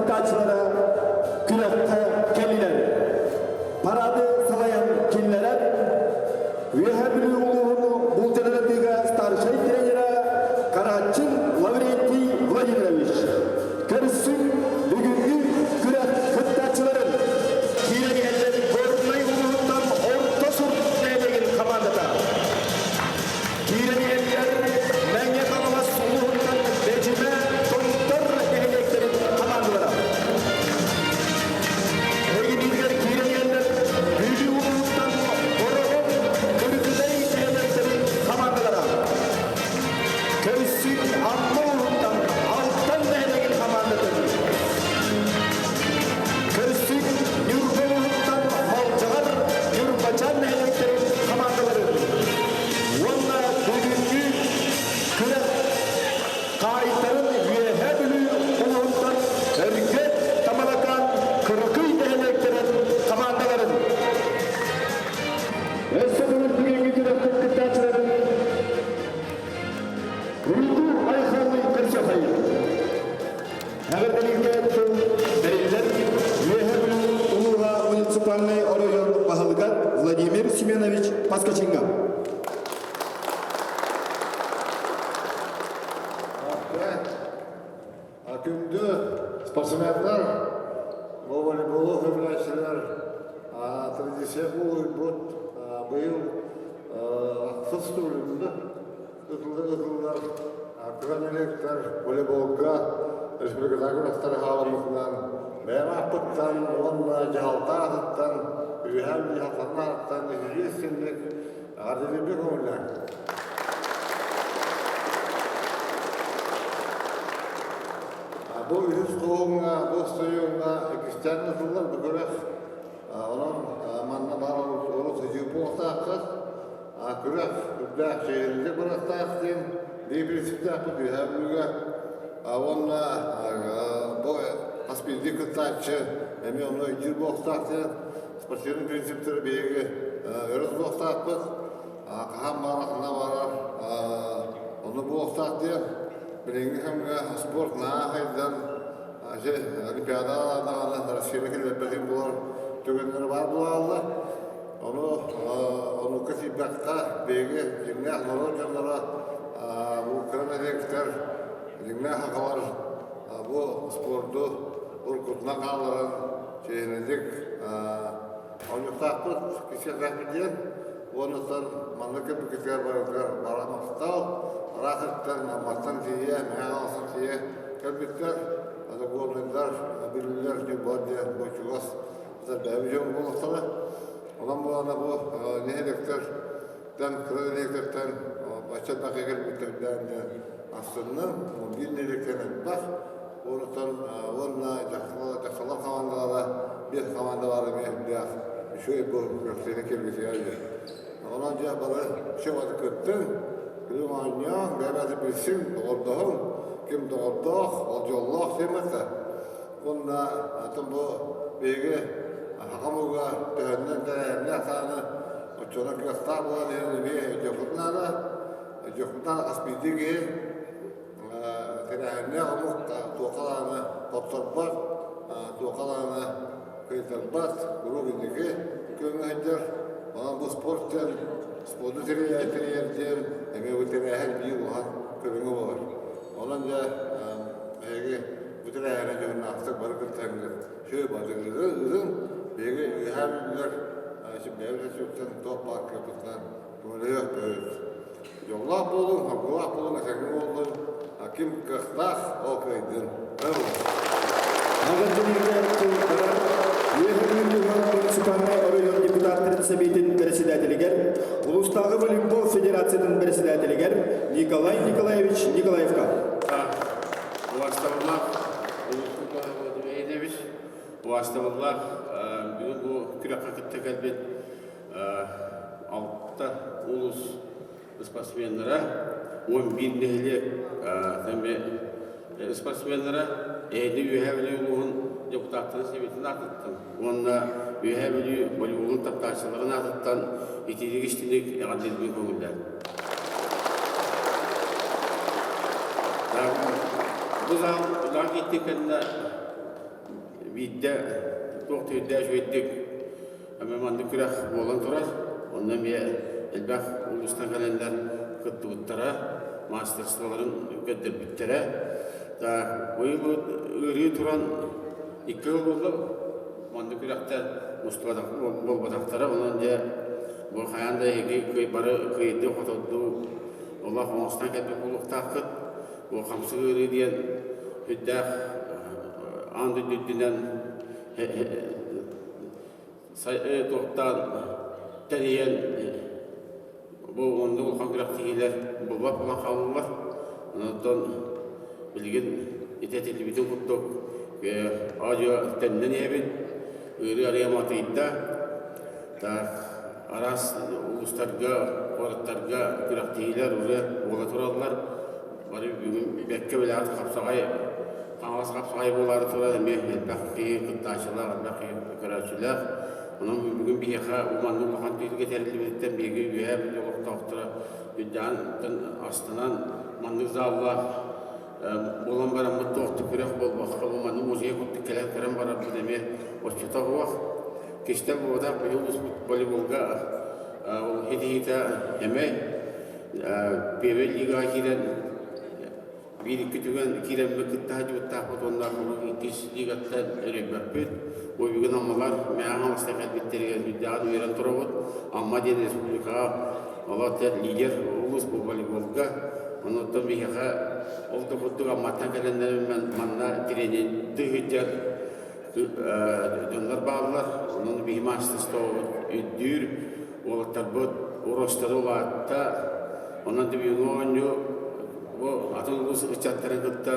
кыттааччылара күрэххэ кэллилэр. Парады салайан киллэрэр Үөһээ Бүлүү улууһун бултанарытыыга старшай тренера Карачин Лаврентий Владимирович. Көрсүҥ бүгүҥҥү күрэх кыттааччыларын киирэн иһэллэр Горнай улууһуттан Орто Сурт нэһилиэгин хамаандата. Киирэн иһэллэр Мэҥэ Хаҥалас улууһуттан Бэдьимэ Томтор нэһилиэктэрин хамаандалара. Эһигинигэр киирэн иһэллэр Бүлүү улууһуттан Хороҕон Кыргыдай нэһилиэктэрин хамаандалара. Көрсүн Амма улууһуттан Алтан нэһилиэгин хамаандатын. Көрсүн Ньурба улууһуттан Малдьаҕар Ньурбачаан нэһилиэктэрин хамаандаларын. Уонна бүгүҥҥү күрэх хаайтарын Үөһээ Бүлүү улууһуттан Өргөт, Тамалакаан, Кырыкый нэһилиэктэрин хамаандаларын. Өссө төгүл бүгүҥҥү күрэхпит кыттааччыларын Уруйдуу айхаллыы көрсүөххэйиҥ. Эҕэрдэлииргэ тыл бэриллэр Үөһээ Бүлүү улууһа муниципальнай оройуон баһылыгар Владимир Семенович Поскачиҥҥа. Күндү спортсменнар, волейболу сөбүлээччилэр, традиция буолуйбут быйыл ахсыс төгүлүндэ ытыллар кыра нэһилиэктэр волейболга республикатааҕы күрэхтэри хаалыммытынан бэйэм ааппыттан уонна дьаһалта аатыттан үөһээ дьаһалтатын аатыттан эһиги истинник эҕэрдэлииргэ көҥүллээҥ. Бу үһүс хоһуҥҥа, бу стадиоҥҥа иккистээн ытыллар бу күрэх. Онон манна баар урут сыдьыы буолуохтааххыт. Күрэх үрдээх чэйэринник барыахтаах диэн биир принциптээхпит Үөһээ Бүлүүгэ. Уонна бу хас биирдии кыттааччы эмиэ ону өйдүүр буолуохтаах диэн спортивнай принциптэри биһиги өрө тутуохтаахпыт. Хаһан баарар, ханна баарар ону буолуохтаах диэн билиҥҥи кэмҥэ спорт наһаа хайдан Олимпиада даҕаны Россияны киллэрбэтин буолар түгэннэрэ баар буолаллар. Ону оннукка тиийбэххэ биһиги дьиҥнээх норуот дьонноро бу кыра нэһилиэктэр дьиҥнээх сахалар бу спорду уруккутунан хаалларан чиэһинэйдик оонньуохтаахпыт, кисиэхтээхпит диэн уонна манна кэлбиккитигэр барытыгар бара махтал, ыраах сиртэн Амматтан тиийэ, Мэҥэ Хаҥаластан тиийэ кэлбиттэр, аны горнайдар, бүлүүлэр, Ньурба диэн бу чугас бэйэбит дьон буолуохтара. Онон буолана бу нэһилиэктэртэн, кыра нэһилиэктэртэн бачча элбэх кэлбиттэрдээн диэн астынным. Биир нэһилиэктэн элбэх. Онтон уонна дьахталлар хамаандалара биэс хамаанда баар эмиэ элбэх. Үчүгэй бу күрэхтэһиини кэлбитигэр диэн. Онон дьэ бары үчүгэй кыттыҥ, күлүҥ оонньооҥ, бэйэ-бэйэҕитин билсиҥ, доҕордоһуҥ. Ким доҕордоох, ол дьоллоох диэн этэ. Уонна атын бу биһиги саха омуга төһөннөн тэрээһиннээх даҕаны оччонон кыахтаах буолан иһэн эмиэ өйдүөхпүт наада. Өйдүөхпүт наада хас биирдии киһи тэрээһиннээх омук туохха даҕаны хотторбот, туохха даҕаны кыайтарбат, куруук инники күөҥҥэ сылдьар. Онон бу спорт диэн, спорду тэрийэр тэрийэр диэн эмиэ бу тэрээһин биир улахан көрүҥэ буолар. Онон дьэ эһиги бу тэрээһини дьоһуннаахтык бары кыттаҥҥыт сүө бадыгыры ыытыҥ. Биһиги үөһээ бүлүүлэр бэйэбит өттүттэн туох баар кыахпытынан көмөлөһүөхпүт. Дьоллоох буолуҥ, соргулаах буолуҥ, этэҥҥэ буоллун. Ким кыахтаах, ол кыайдын. Аҕырдьыныыга тыллара Үөһээ Бүлүү муниципальнай оройуон депутаттарын сэбиэтин председателигэр, улуустааҕы волейбол федерациятын председателигэр Николай Николаевич Николаевка. Убаастабыллаах улууспут Владимир убаастабыллаах бүгүн бу күрэххэ кытта кэлбит алта улуус спортсменнара, 11 нэһилиэк спортсменнара эһиги Үөһээ Бүлүү улууһун депутаттарын сэбиэтин аатыттан уонна Үөһээ Бүлүү волейболун таптааччыларын аатыттан итиитик истиҥник эҕэрдэлиибин көҥүллээн. Бу зал улахан кэннэ. биирдэ туох да үрдээх үчүгэйдик эмэ маннык күрэх буолан турар. Онно эмиэ элбэх улуустан кэлэннэр кыттыбыттара, маастарыстыбаларын көрдөрбүттэрэ. Так, быйыл ыарыы туран икки сыл буолла маннык күрэхтэр мустубатах буолбатахтара. Онон дьэ бу хайаан да эһиги бары кыайдыы-хотордуу олох оҥостон кэлбит буолуохтааххыт. Бу хамсык ыарыы диэн сүрдээх аан дойду үрдүнэн туохтаан тэрийэн бу оннук улахан күрэхтэһиилэр буолбат буолан хааллылар. Онтон билигин ити этиллибитин курдук аудио төннөн иһэбин. Ыарыы арыйа матыйда. Так араас улуустарга, куораттарга күрэхтэһиилэр уже буола тураллар. Бары бүгүн бэккэ билэҕит хапсаҕай Хаҥалас хапсаҕай буолаары турар эмиэ элбэх киһи кыттааччылаах, элбэх киһи көрөөччүлээх. Онон бүгүн биһиэхэ бу маннык улахан түһүлгэ тэриллибититтэн биһиги Үөһээ Бүлүү олохтоохторо үрдээн астынан маннык заллаах буолан бараммыт туох да күрэх буолбакка бу маннык музей курдук кэлэн көрөн барарбыт эмиэ оччото суох. Кистэл буолбатах быйыл волейболга ол ситиһиитэ эмэй первый лигаҕа киирэн биир-икки түгэн киирэммит кытта сылдьыбыттаахпыт уонна куруук иккис лигаттан өрөйбөппүт. Бу бүгүн Аммалар Мэҥэ Хаҥаласка кэлбиттэригэр сүрдээҕин үөрэн турабыт. Амма диэн республикаҕа олох лидер улуус бу волейболга. Онуттан биһиэхэ ол да курдук Амматтан кэлэннэр манна тренинг сылдьар дьоннор бааллар. Онон биһи маастарствобут үрдүүр, уолаттарбыт уруостара улаатта. Онон бүгүҥҥү оонньуу бу атын улуус ыччаттарын кытта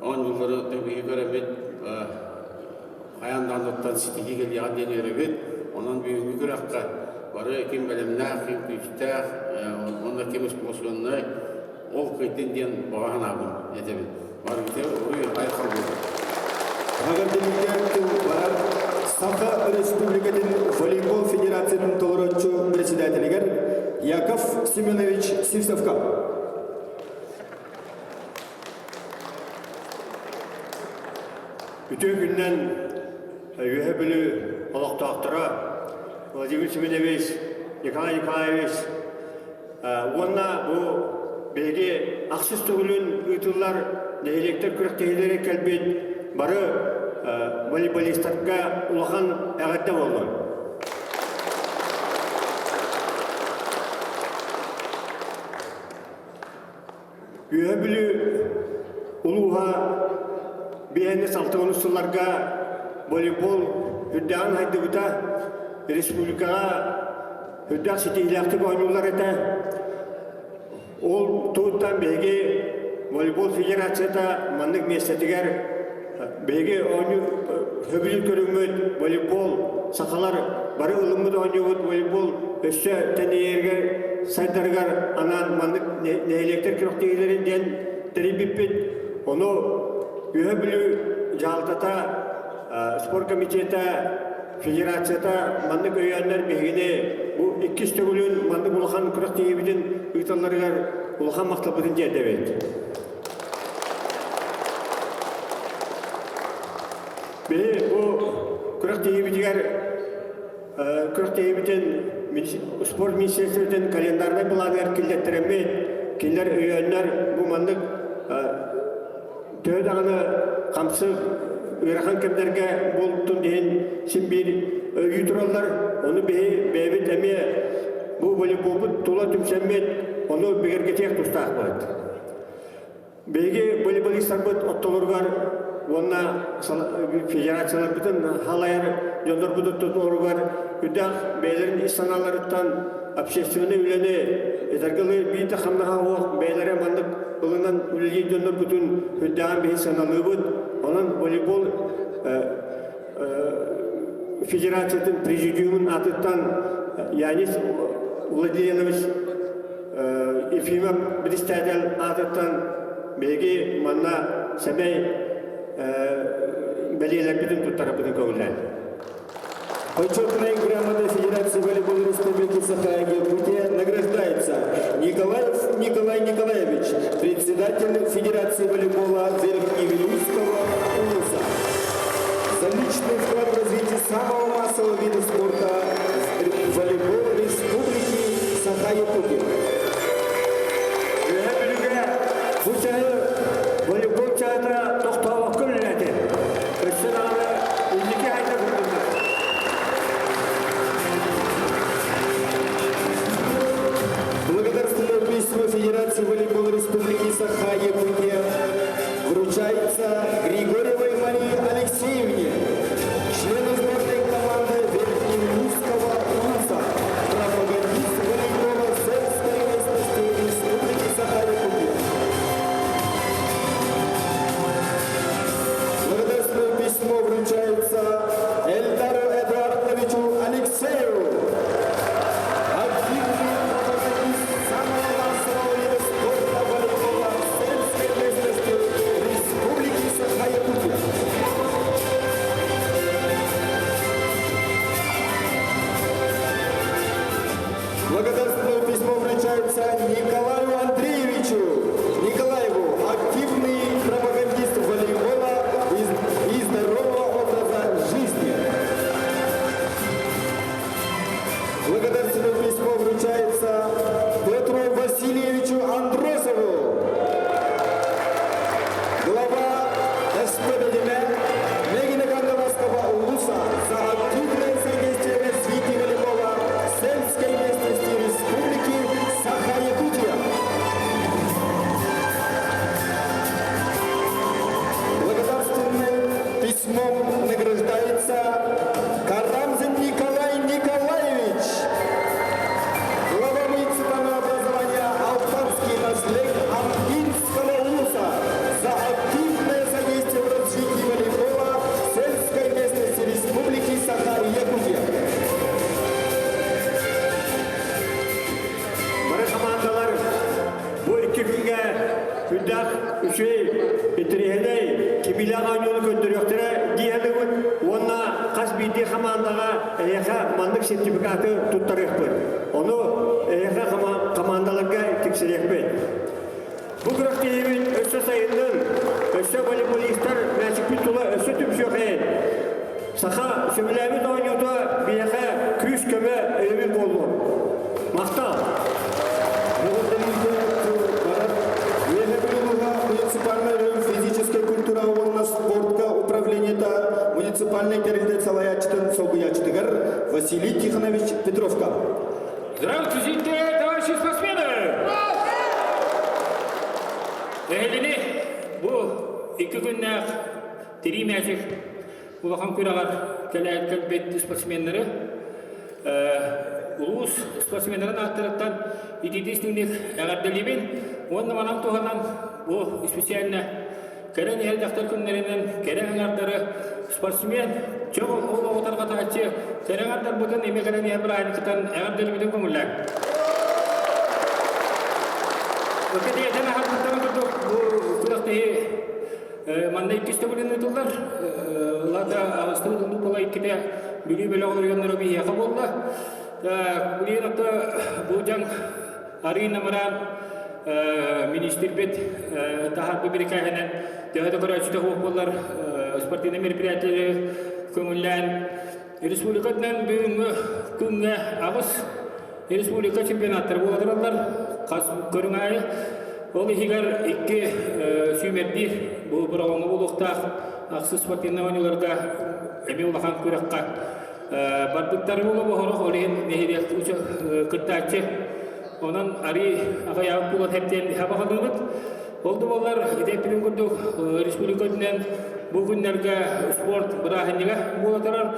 оонньуулары биһи көрөммүт хайаан даҕаны ситиһии кэлиэҕэ диэн үөрэбит. Онон бүгүҥҥү күрэххэ бары ким бэлэмнээх, ким күүстээх, уонна ким способнай ол кыайдын диэн баҕа санаабын этэбин. Барыгытыгар уруй айхал буолуо. Эҕэрдэлииргэ тыл барар Саха Республикатын волейбол федерациятын толорооччу председателигэр Яков Семенович Сивцевка. Үтүө күнүнэн Үөһэ Бүлүү олохтоохторо Владимир Семенович, Николай Николаевич уонна бу биһиги ахсыс төгүлүн ыытыллар нэһилиэктэр күрэхтэһиилэрэ кэлбит бары волейболистарга улахан эҕэрдэ буоллун. Үөһэ Бүлүү улууһа биһиэнэ 60 сылларга волейбол үрдээҕин хайдыбыта, республикаҕа үрдээх ситиһиилээхтик оонньууллар этэ. Ол туһуттан биһиги волейбол федерацията маннык миэстэтигэр биһиги оонньуу сөбүлүүр көрүҥмүт волейбол сахалар бары ылыммыт оонньуубут волейбол өссө тэнийэригэр сайдарыгар анаан маннык нэһилиэктэр күрэхтэһиилэрин диэн тэрийбиппит. Ону Үөһэ Бүлүү дьаһалтата, спорт комитета, федерацията маннык өйөөннөр биһигини бу иккис төгүлүн маннык улахан күрэхтэһиибитин ыыталларыгар улахан махталбытын тиэрдэбит. Биһи бу күрэхтэһиибитигэр күрэхтэһиибитин спорт министерствотын календарнай былааныгар киллэттэрэммит, кинилэр өйөөннөр бу маннык төһө даҕаны хамсык ыарахан кэмнэргэ буолтун иһин син биир өйүү тураллар. Ону биһи бэйэбит эмиэ бу волейболбут тула түмсэммит, ону бигэргэтиэх тустаахпыт. Биһиги волейболистарбыт оттолоругар уонна федерацияларбытын халайар дьоннорбут оттолоругар үрдээх бэйэлэрин ис санааларыттан общественнай үлэни этэргэ биир да хамнаһа суох бэйэлэрэ маннык ылынан үлэлиир дьоннорбутун үрдээҕин биһи сыаналыыбыт. Онон волейбол федерациятын президиумун аатыттан Янис Владимирович Ефимов председатель аатыттан биһиги манна сэмэй бэлиэлэрбитин туттарарбытын көҥүллээн. Почетная грамота Федерации волейбола Республики Саха-Якутия награждается Николаев Николай Николаевич, председатель Федерации волейбола Верхневилюйского улуса. самого массового вида спорта волейбол Республики Саха-Якутия. Үөһэ Бүлүүгэ бу чаһы волейбол чаһыта тохтообокко үлэлээтэ. Өссө даҕаны инники хайда курдуктар. Благодарственное письмо Федерации волейбола Республики Саха-Якутия вручается Григорьевой Марии Алексеевне, члену сборной команды Верхнеуральского улуса, пропагандист волейбола сельской местности Республики Саха-Якутия. Благодарственное письмо вручается Эльдару Эдуардовичу Алексееву, активный пропагандист самого массового вида спорта волейбола сельской местности Республики Саха-Якутия. Благодарственное письмо вручается Николаю Андреевичу Николаеву, активный пропагандист волейбола и здорового образа жизни. Благодарственное письмо вручается Петру Васильевичу Андросову, глава СПДДМ Мегино-Кангаласского улуса за активное содействие в развитии волейбола сельской местности Республики Саха-Якутия. Благодарственным письмом награждается Карамзин Николай Николаевич, глава муниципального образования Алтанский наслег Амгинского улуса за активное содействие в развитии волейбола сельской местности Республики Саха-Якутия. Бары хамаандалар бу икки күҥҥэ үрдэх үчүгэй интэриэһинэй кимиилээх оонньууну көрдөрүөхтэрэ дии саныыбын уонна хас биирдии хамаандаҕа эһиэхэ маннык сертификаты туттарыахпыт. Ону эһиэхэ хамаандаларга тиксэриэхпит. Бу күрэхтэһиибит өссө сайыннын, өссө волейболистар мээчикпит тула өссө түмсүөххэйин. Саха сөбүлээбит оонньуута биһиэхэ күүс-көмө өйөбүл буоллун. Махтал! Эҕэрдэлииргэ тыл барар Үөһээ Бүлүү улууһа муниципальнай район физическэй культура уонна спортка управлениета муниципальнай тэрилтэ салайааччытын солбуйааччытыгар Василий Тихонович Петровка. Здравствуйте, товарищи спортсмены! Эһигини бу икки күннээх тирии мээчик улахан күрэҕэр кэлээт кэлбит спортсменнары улуус спортсменнарын ааттарыттан итиитии истиҥник эҕэрдэлиибин уонна манан туһанан бу специально кэлэн иһэр дьахтар күннэринэн кэрэ аҥардары спортсмен чөҕ олоҕу тарҕатааччы кэрэ аҥардарбытын эмиэ кэлэн иһэр бырааһынньыктан эҕэрдэлиибитин көҥүллээҥ. Өкөтиэтэн аһарбыттарын курдук бу күрэхтэһии Манна иккис төгүлүн ыытыллар. Лада аҕыстыы ылыныы буола иккитэ Бүлүү бөлөх оройуоннара биһиэхэ буолла. Билигин ото бу дьаҥ арыы намыраан министрбит таһаарбы бирикээһинэн төһө да көрөөччүтэ суох буоллар спортивнай мероприятиелары көҥүллээн республикатынан бүгүҥҥү күҥҥэ аҕыс республика чемпионаттара буола тураллар хас көрүҥ аайы. Ол иһигэр икки сүүмэрдиир бу бороҕоҥҥо буолуохтаах ахсыс спортивнай оонньууларга эмиэ улахан күрэххэ барбыттар буола боһорох ол иһин нэһилиэк кыттааччы онон арыы аҕыйаабыт буолан хэптиэн хабаҕалыыбыт. Ол да буоллар ити эппитим курдук республика үрдүнэн бу күннэргэ спорт бырааһынньыга буола турар.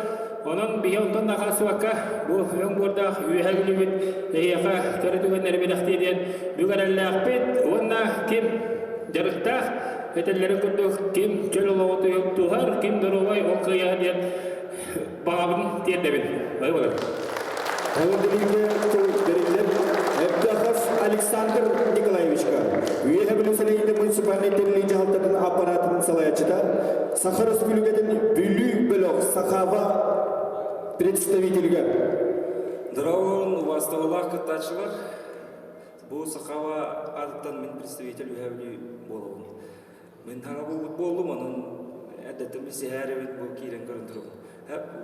Онон биһи онтон да хаалсыбакка бу өҥ буордаах үөһэ күлүбүт эһиэхэ кэрэ түгэннэри бэлэхтиэ диэн бүк эрэллээхпит уонна ким дьарыктаах этэллэрин курдук ким чөл олоҕу туһар, ким доруобай ол кыайар диэн баҕабын тиэрдэбин. Бай болар. Эҕэрдэлииргэ тыл бэриллэр Эбдахов Александр Николаевичка, Үөһэ Бүлүү сэлиэнньэтин муниципальнай тэриллии дьаһалтатын аппараатын салайааччыта, Саха Өрөспүүбүлүкэтин Бүлүү бөлөх Сахава представителигэр. Здорово, убаастабыллаах кыттааччылар. Бу Сахава аатыттан мин представитель Үөһэ Бүлүү буолабын. Мин хаҥа булбут буоллум, онон эрдэттэн билсиһээр эбит бу киирэн көрөн турабын.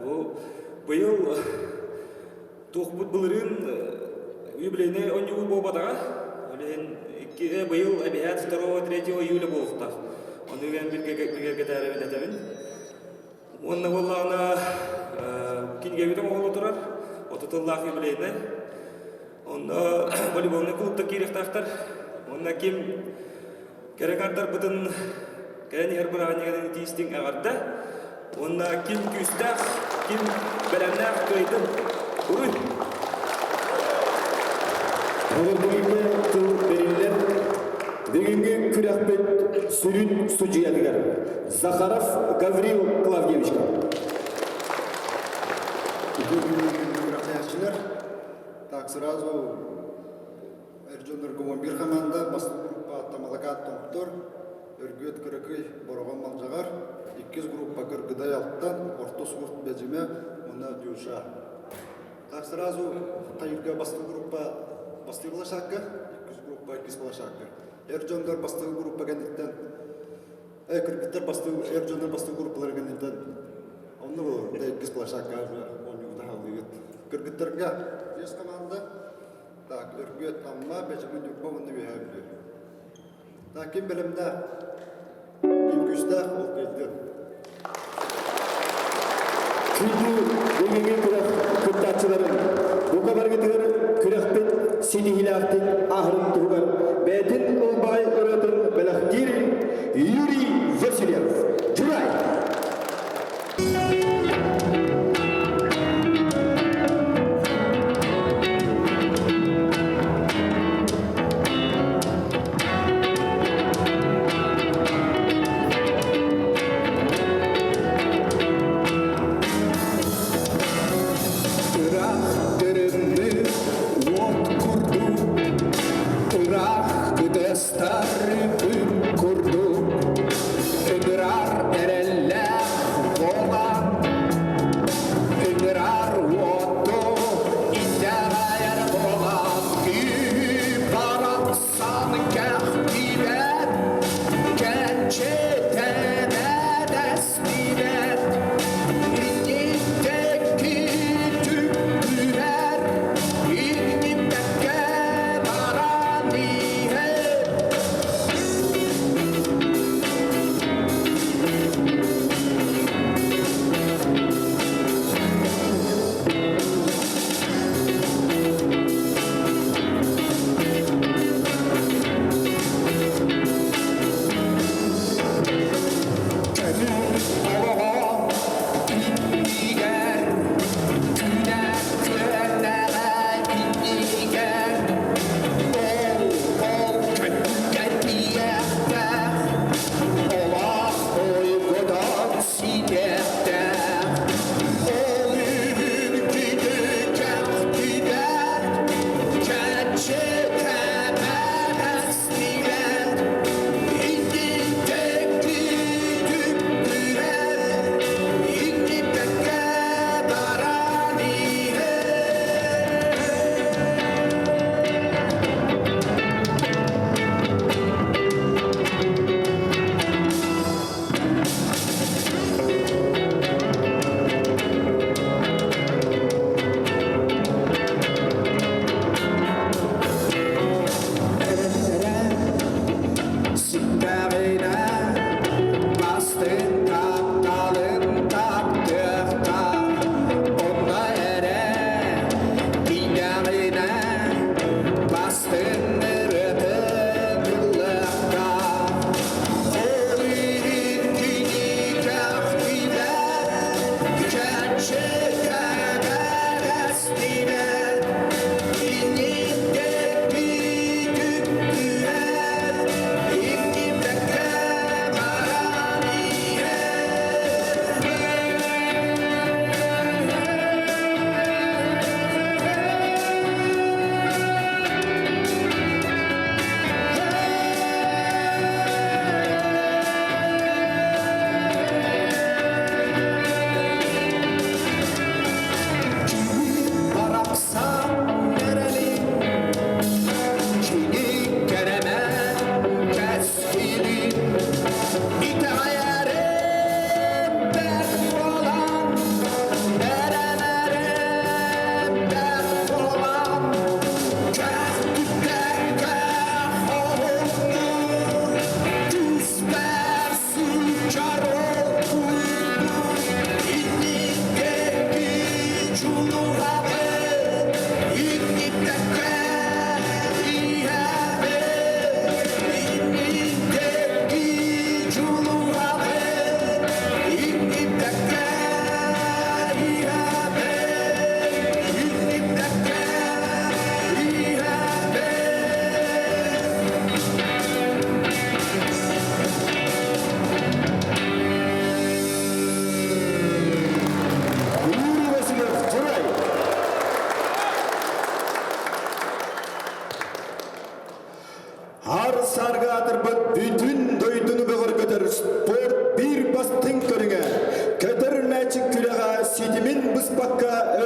Бу быйыл туохпут былырыын юбилейный оонньуу буолбатаҕа. Ол иһин быйыл эбиһээт 2-3 июля буолуохтаах. Ону үгэн билгэтээрэбин этэбин. Уонна буоллаҕына кинигэбит оҥоһулла турар, 30 тыллаах юбилейнай. Онно волейбольнай клубта киириэхтээхтэр. Уонна ким кэрэ кардарбытын кэлэн иһэр бырааһынньыгын итиистиҥ эҕэрдэ. Уонна ким күүстээх, ким бэлэмнээх кыайдын. Уруй! Бүгүҥҥү тыл бэриллэр. Бүгүҥҥү күрэхпит сүрүн судьуйатыгар Захаров Гаврил Клавдиевичка. Күрэхтэһээччилэр так сразу эр дьоннорго 11 команда бастакы группа Тамалакаат Томтор, Өргүөт Кыракый Бороҕон Малдьаҕар, иккис группа Кыргыдай Алтан, Орто Суурт Бэдьимэ уонна Дюша. Так сразу хайырга бастакы группа бастыыр площадка, иккис группа иккис площадка. Эр дьоннор бастакы группа кэнниттэн кыргыттар бастыыр эр дьоннор бастыыр группалар кэнниттэн онно буолар да иккис площадка оонньуута хаалыыгыт. Кыргыттарга биэс команда так Өргүөт Амма, Бэдьимэ Ньурба уонна Үөһээ Бүлүү. Так ким бэлэмнээх, ким күүстээх ол кыайдын. Күндү бүгүҥҥү күрэх кыттааччыларын бука барыгытыгар күрэхпит ситиһиилээхтик ааһарын туһугар бэйэтин ылбаҕай ырыатын бэлэхтиир Юрий Васильев. Дьурай! Ыраах дөрөҥнү уот курдук, ыраах ытыстар күн курдук, ыҥырар эрэллээх буолан, ыҥырар уоту итэҕэйэр буолан, күү барахсан кэхтибэт, кэнчитэнэ дэстибэт, инниттэн түккүрэр, иҥнибэккэ баран иһэр. быспакка.